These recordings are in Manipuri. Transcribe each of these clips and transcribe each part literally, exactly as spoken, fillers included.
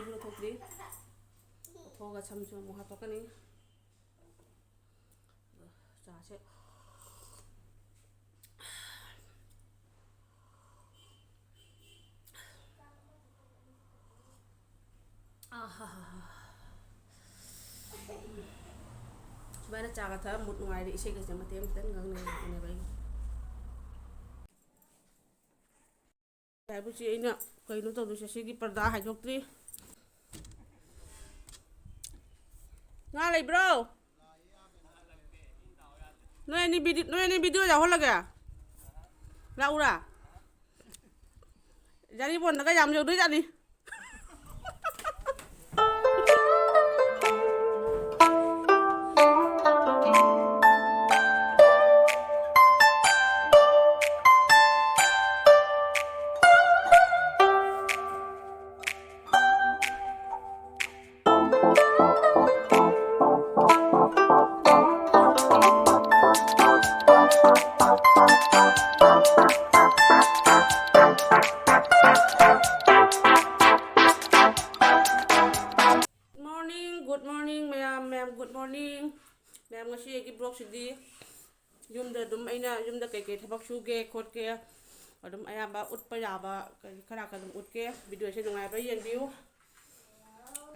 ꯂꯧꯊꯣꯛꯇ꯭ꯔꯤ꯫ ꯂꯧꯊꯣꯛꯑꯒ ꯁꯝꯁꯨ ꯑꯃꯨꯛ ꯍꯥꯠꯇꯣꯛꯀꯅꯤ꯫ ꯆꯥꯁꯦ꯫ ꯑꯍꯥꯍꯥ꯫ ꯁꯨꯃꯥꯏꯅ ꯆꯥꯒ ꯊꯛꯑ ꯃꯨꯠ ꯅꯨꯡꯉꯥꯏꯔꯦ, ꯏꯁꯩꯒꯁꯦ ꯃꯇꯦꯛ ꯑꯃꯇꯪ ꯉꯪꯅꯕꯅꯦꯕ ꯑꯩ꯫ ꯍꯥꯏꯕꯁꯤ ꯑꯩꯅ ꯀꯩꯅꯣ ꯇꯧꯗꯣꯏꯁꯦ, ꯁꯤꯒꯤ ꯄꯔꯗꯥ ꯍꯥꯏꯗꯣꯛꯇ꯭ꯔꯤ꯫ ꯉꯥ ꯂꯩꯕ꯭ꯔꯣ? ꯅꯣꯏ ꯑꯅꯤ ꯚꯤꯗꯤ-, ꯅꯣꯏ ꯑꯅꯤ ꯚꯤꯗꯤꯑꯣ ꯌꯥꯎꯍꯜꯂꯒꯦ꯫ ꯂꯥꯛꯎꯔꯥ? ꯌꯥꯔꯤꯕꯣꯟꯗꯒ ꯌꯥꯝ ꯌꯧꯗꯣꯏꯖꯥꯠꯅꯤ꯫ Good morning, good morning, ꯃꯌꯥꯝ, ꯃꯌꯥꯝ, good morning꯫ ꯃꯌꯥꯝ, ꯉꯁꯤ ꯑꯩꯒꯤ vlogꯁꯤꯗꯤ ꯌꯨꯝꯗ ꯑꯗꯨꯝ, ꯑꯩꯅ ꯌꯨꯝꯗ ꯀꯩꯀꯩ ꯊꯕꯛ ꯁꯨꯒꯦ ꯈꯣꯠꯀꯦ, ꯑꯗꯨꯝ ꯑꯌꯥꯝꯕ ꯎꯠꯄ ꯌꯥꯕ ꯀꯔꯤ ꯈꯔ ꯈꯔ ꯑꯗꯨꯝ ꯎꯠꯀꯦ꯫ Videoꯁꯦ ꯅꯨꯡꯉꯥꯏꯕ꯭ꯔꯥ ꯌꯦꯡꯕꯤꯌꯨ꯫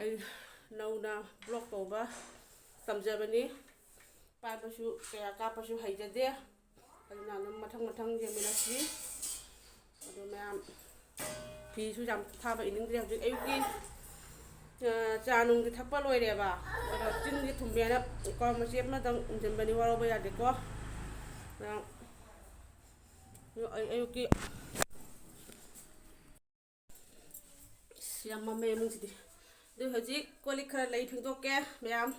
ꯑꯩ ꯅꯧꯅ vlog ꯇꯧꯕ ꯇꯝꯖꯕꯅꯤ꯫ ꯄꯥꯏꯕꯁꯨ ꯀꯌꯥ ꯀꯥꯞꯄꯁꯨ ꯍꯩꯖꯗꯦ꯫ ꯑꯗꯨꯅ ꯑꯗꯨꯝ ꯃꯊꯪ ꯃꯊꯪ ꯌꯦꯡꯃꯤꯟꯅꯁꯤ꯫ ꯑꯗꯣ ꯃꯌꯥꯝ, ꯐꯤꯁꯨ ꯌꯥꯝ ꯊꯥꯕ ꯏꯅꯤꯡꯗ꯭ꯔꯦ꯫ ꯍꯧꯖꯤꯛ ꯑꯌꯨꯛꯀꯤ, ꯑ, ꯆꯥ ꯅꯨꯡꯗꯤ ꯊꯛꯄ ꯂꯣꯏꯔꯦꯕ꯫ ꯑꯗꯣ ꯆꯤꯟꯒꯤ ꯊꯨꯝꯃꯦꯅ ꯀꯣ ꯃꯆꯦꯠ ꯑꯃꯇꯪ ꯎꯝꯖꯤꯟꯕꯅꯤ, ꯋꯥꯔꯧꯕ ꯌꯥꯗꯦꯀꯣ꯫ ꯑ, ꯑꯌꯨꯛ, ꯑꯌꯨꯛꯀꯤ ꯑꯁ, ꯌꯥꯝ ꯃꯝꯃꯦ ꯏꯃꯨꯡꯁꯤꯗꯤ꯫ ꯑꯗꯨ ꯍꯧꯖꯤꯛ ꯀꯣꯜ ꯂꯤꯛ ꯈꯔ ꯂꯩ, ꯐꯦꯡꯗꯣꯛꯀꯦ ꯃꯌꯥꯝ꯫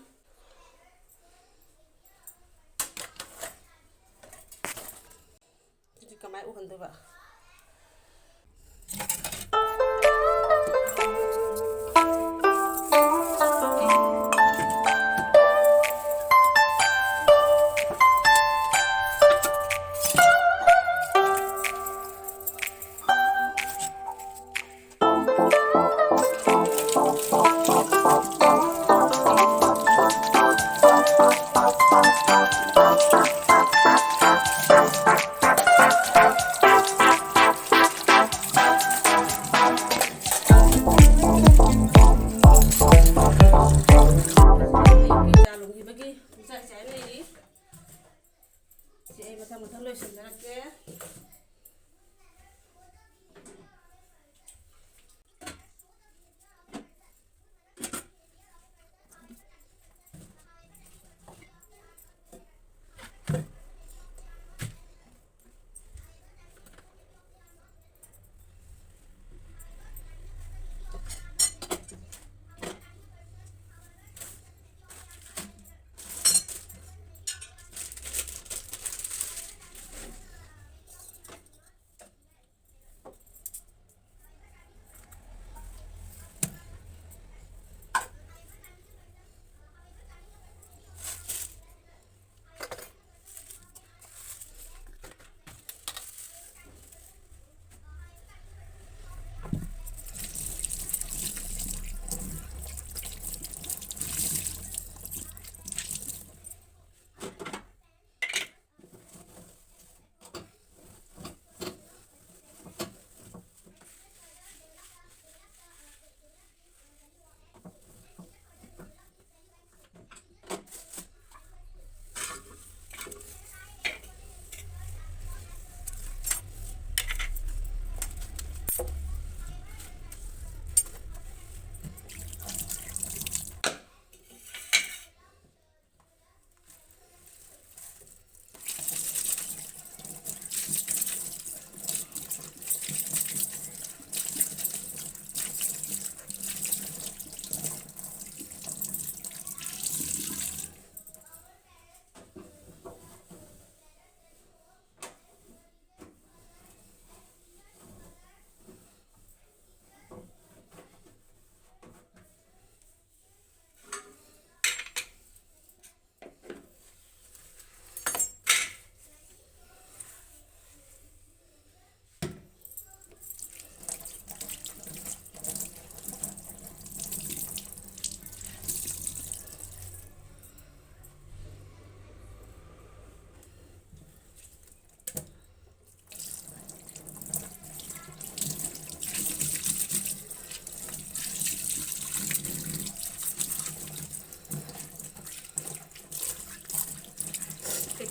ꯁꯤꯗꯤ ꯀꯃꯥꯏ ꯎꯍꯟꯗꯣꯏꯕ?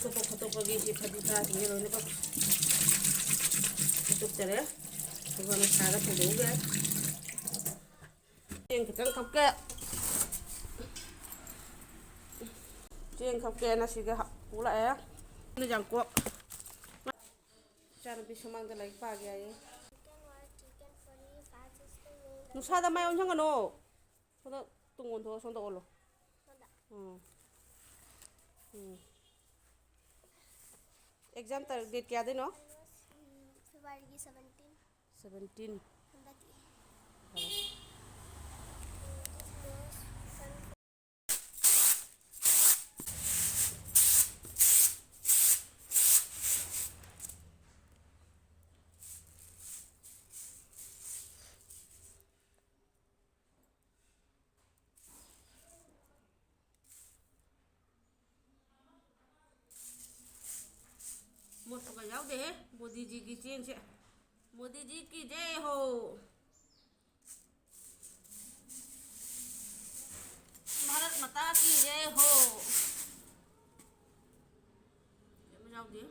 ꯈꯣꯠꯇꯣꯛꯄ ꯈꯣꯠꯇꯣꯛꯄꯒꯤ ꯁꯤ ꯐꯗꯤ ꯈꯔꯁꯤꯡꯁꯦ ꯂꯣꯏꯅꯃꯛ ꯈꯣꯠꯇꯣꯛꯆꯔꯦ꯫ ꯑꯗꯨꯒ ꯃꯁꯥꯗ ꯐꯧꯗꯣꯛꯎꯒꯦ꯫ ꯆꯦꯡ ꯈꯤꯇꯪ ꯈꯞꯀꯦ꯫ ꯆꯦꯡ ꯈꯞꯀꯦꯅ ꯁꯤꯗ ꯍꯥꯞ-, ꯄꯨꯂꯥꯛꯑꯦ꯫ ꯌꯥꯡꯀꯣꯛ꯫ ꯏꯆꯥꯅꯨꯄꯤ ꯁꯨꯃꯥꯡꯗ ꯂꯥꯏꯔꯤꯛ ꯄꯥꯒꯦ ꯍꯥꯏꯌꯦ꯫ ꯅꯨꯡꯁꯥꯗ ꯃꯥꯏ ꯑꯣꯟꯁꯤꯟꯒꯅꯣ꯫ ꯁꯣꯝꯗ ꯇꯨꯡ ꯑꯣꯟꯊꯣꯛꯑꯣ, ꯁꯣꯝꯗ ꯑꯣꯜꯂꯣ꯫ ꯎꯝ꯫ ꯎꯝ꯫ ꯑꯦꯛꯖꯥꯝ ꯇꯥꯔꯤꯛ, ꯗꯦꯠ ꯀꯌꯥꯗꯩꯅꯣ? ꯎꯝ, ꯐꯦꯕ꯭ꯔꯨꯋꯥꯔꯤꯒꯤ ꯁꯕꯦꯟꯇꯤꯟ꯫ ꯁꯕꯦꯟꯇꯤꯟ꯫ ꯍꯟꯗꯛꯀꯤ꯫ ꯐꯔꯦ꯫ ꯃꯣꯠꯄꯒ ꯌꯥꯎꯗꯦꯍꯦ, ꯃꯣꯗꯤꯖꯤꯒꯤ ꯆꯦꯡꯁꯦ꯫ ꯃꯣꯗꯤꯖꯤ ꯀꯤ ꯖꯩ ꯍꯣ꯫ ꯚꯥꯔꯠ ꯃꯥꯇꯥ ꯀꯤ ꯖꯩ ꯍꯣ꯫ ꯀꯩꯝ ꯌꯥꯎꯗꯦ꯫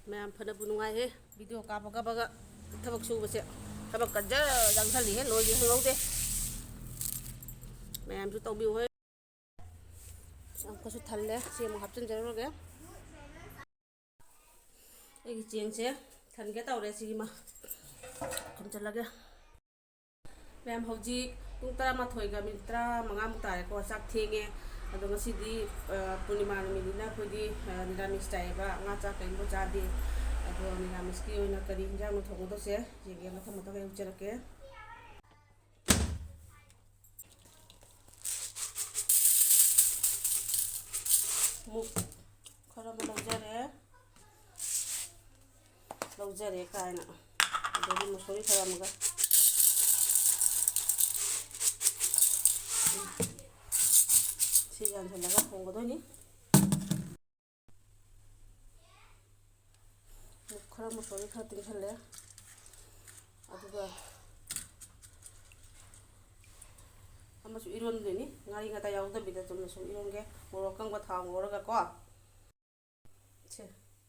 ꯃꯌꯥꯝ ꯐꯅꯕꯨ ꯅꯨꯡꯉꯥꯏꯍꯦ, ꯚꯤꯗꯤꯑꯣ ꯀꯥꯞꯄ ꯀꯥꯞꯄꯒ ꯊꯕꯛ ꯁꯨꯕꯁꯦ꯫ ꯊꯕꯛ ꯀꯟꯖ ꯆꯪꯁꯜꯂꯤꯍꯦ, ꯂꯣꯏꯒꯦ ꯈꯪꯍꯧꯗꯦ꯫ ꯃꯌꯥꯝꯁꯨ ꯇꯧꯕꯤꯌꯨ ꯍꯣꯏ꯫ ꯑꯃꯨꯛꯀꯁꯨ ꯊꯜꯂꯦ, ꯁꯤ ꯑꯃꯨꯛ ꯍꯥꯞꯆꯤꯟꯖꯔꯨꯔꯒꯦ꯫ ꯑꯩꯒꯤ ꯆꯦꯡꯁꯦ ꯊꯟꯒꯦ ꯇꯧꯔꯦ, ꯁꯤꯒꯤꯃ ꯊꯝꯖꯤꯜꯂꯒꯦ꯫ ꯃꯌꯥꯝ, ꯍꯧꯖꯤꯛ ꯄꯨꯡ ꯇꯔꯥꯃꯥꯊꯣꯏꯒ ꯃꯤꯅꯤꯠ ꯇꯔꯥꯃꯉꯥꯃꯨꯛ ꯇꯥꯔꯦꯀꯣ꯫ ꯆꯥꯛ ꯊꯦꯡꯉꯦ꯫ ꯑꯗꯣ ꯉꯁꯤꯗꯤ, ꯑ, ꯄꯨꯔꯅꯤꯃꯥ ꯅꯨꯃꯤꯠꯅꯤꯅ ꯑꯩꯈꯣꯏꯗꯤ, ꯑ, ꯅꯤꯔꯥꯃꯤꯁ ꯆꯥꯏꯌꯦꯕ꯫ ꯉꯥ ꯆꯥꯛ ꯀꯔꯤꯝꯇ ꯆꯥꯗꯦ꯫ ꯑꯗꯣ ꯅꯤꯔꯥꯃꯤꯁꯀꯤ ꯑꯣꯏꯅ ꯀꯔꯤ ꯍꯤꯟꯖꯥꯡꯅꯣ ꯊꯣꯡꯒꯗꯧꯁꯦ ꯌꯦꯡꯒꯦ꯫ ꯃꯊꯪ ꯃꯊꯪ ꯑꯩ ꯎꯠꯆꯔꯛꯀꯦ꯫ ꯃꯨꯛ ꯈꯔ ꯑꯃ ꯂꯧꯖꯔꯦ꯫ ꯂꯧꯖꯔꯦ ꯀꯥꯏꯅ꯫ ꯑꯗꯒꯤ ꯃꯨꯁꯣꯔꯤ ꯈꯔ ꯑꯃꯒ꯫ ꯁꯤ ꯌꯥꯟꯁꯤꯜꯂꯒ ꯊꯣꯡꯒꯗꯣꯏꯅꯤ꯫ ꯈꯔ ꯃꯨꯁꯣꯔꯤ ꯈꯔ ꯇꯤꯡꯁꯜꯂꯦ꯫ ꯑꯗꯨꯒ ꯑꯃꯁꯨ ꯏꯔꯣꯟꯗꯣꯏꯅꯤ꯫ ꯉꯥꯔꯤ ꯉꯥꯇꯥꯏ ꯌꯥꯎꯗꯕꯤꯗ ꯆꯨꯝꯅ ꯁꯨꯝ ꯏꯔꯣꯟꯒꯦ꯫ ꯃꯣꯔꯣꯛ ꯑꯀꯪꯕ ꯊꯥꯎ ꯉꯧꯔꯒꯀꯣ꯫ ꯁꯦ,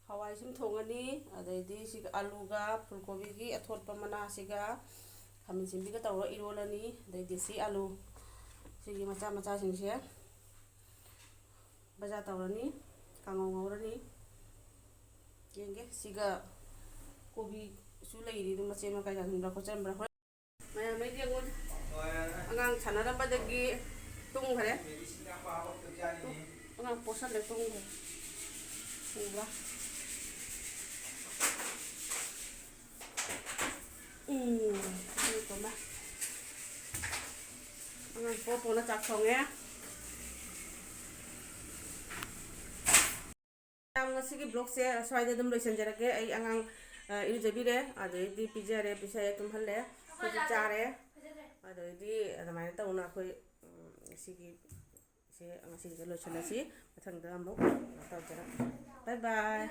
ꯍꯋꯥꯏ ꯁꯨꯝ ꯊꯣꯡꯉꯅꯤ꯫ ꯑꯗꯩꯗꯤ ꯁꯤꯒ ꯑꯂꯨꯒ ꯐꯨꯜꯀꯣꯕꯤꯒꯤ ꯑꯊꯣꯠꯄ ꯃꯅꯥꯁꯤꯒ ꯈꯥꯃꯦꯟ ꯑꯁꯤꯟꯕꯤꯒ ꯇꯧꯔ ꯏꯔꯣꯜꯂꯅꯤ꯫ ꯑꯗꯩꯗꯤ ꯁꯤ ꯑꯂꯨ ꯁꯤꯒꯤ ꯃꯆꯥ ꯃꯆꯥꯁꯤꯡꯁꯦ ꯕꯖꯥꯔ ꯇꯧꯔꯅꯤ, ꯀꯥꯡꯉꯧ ꯉꯧꯔꯅꯤ꯫ ꯌꯦꯡꯒꯦ꯫ ꯁꯤꯒ ꯀꯣꯕꯤꯁꯨ ꯂꯩꯔꯤ, ꯑꯗꯨꯝ ꯃꯆꯦꯠ ꯃꯀꯥꯏ ꯌꯥꯟꯁꯤꯟꯕ꯭ꯔꯥ ꯈꯣꯠꯆꯟꯕ꯭ꯔꯥ ꯍꯣꯔꯦꯟ꯫ ꯃꯌꯥꯝ ꯃꯩꯗꯤ ꯑꯩꯉꯣꯟ ꯑꯉꯥꯡ ꯁꯥꯟꯅꯔꯝꯕꯗꯒꯤ ꯇꯨꯝꯈ꯭ꯔꯦ꯫ ꯑꯉꯥꯡ ꯄꯣꯠꯁꯜꯂꯦ, ꯇꯨꯝꯈ꯭ꯔꯦ꯫ ꯎꯕ꯭ꯔꯥ? ꯎꯝ, ꯑꯗꯨ ꯇꯨꯝꯃꯦ꯫ ꯑꯉꯥꯡ ꯄꯣ ꯄꯣꯅ ꯆꯥꯛ ꯊꯣꯡꯉꯦ꯫ ꯃꯌꯥꯝ, ꯉꯁꯤꯒꯤ vlogꯁꯦ ꯁ꯭ꯋꯥꯏꯗ ꯑꯗꯨꯝ ꯂꯣꯏꯁꯤꯟꯖꯔꯒꯦ꯫ ꯑꯩ ꯑꯉꯥꯡ, ꯑ, ꯏꯔꯨꯖꯕꯤꯔꯦ, ꯑꯗꯩꯗꯤ ꯄꯤꯖꯔꯦ, ꯄꯤꯖꯔꯦ, ꯇꯨꯝꯍꯜꯂꯦ, ꯑꯩꯈꯣꯏꯁꯨ ꯆꯥꯔꯦ꯫ ꯑꯗꯩꯗꯤ ꯑꯗꯨꯃꯥꯏꯅ ꯇꯧꯅ ꯑꯩꯈꯣꯏ, ꯎꯝ, ꯉꯁꯤꯒꯤ ꯁꯦ, ꯉꯁꯤꯒꯤꯗꯤ ꯂꯣꯏꯁꯤꯜꯂꯁꯤ꯫ ꯃꯊꯪꯗ ꯑꯃꯨꯛ ꯇꯧꯖꯔꯛꯀꯦ꯫ Bye bye꯫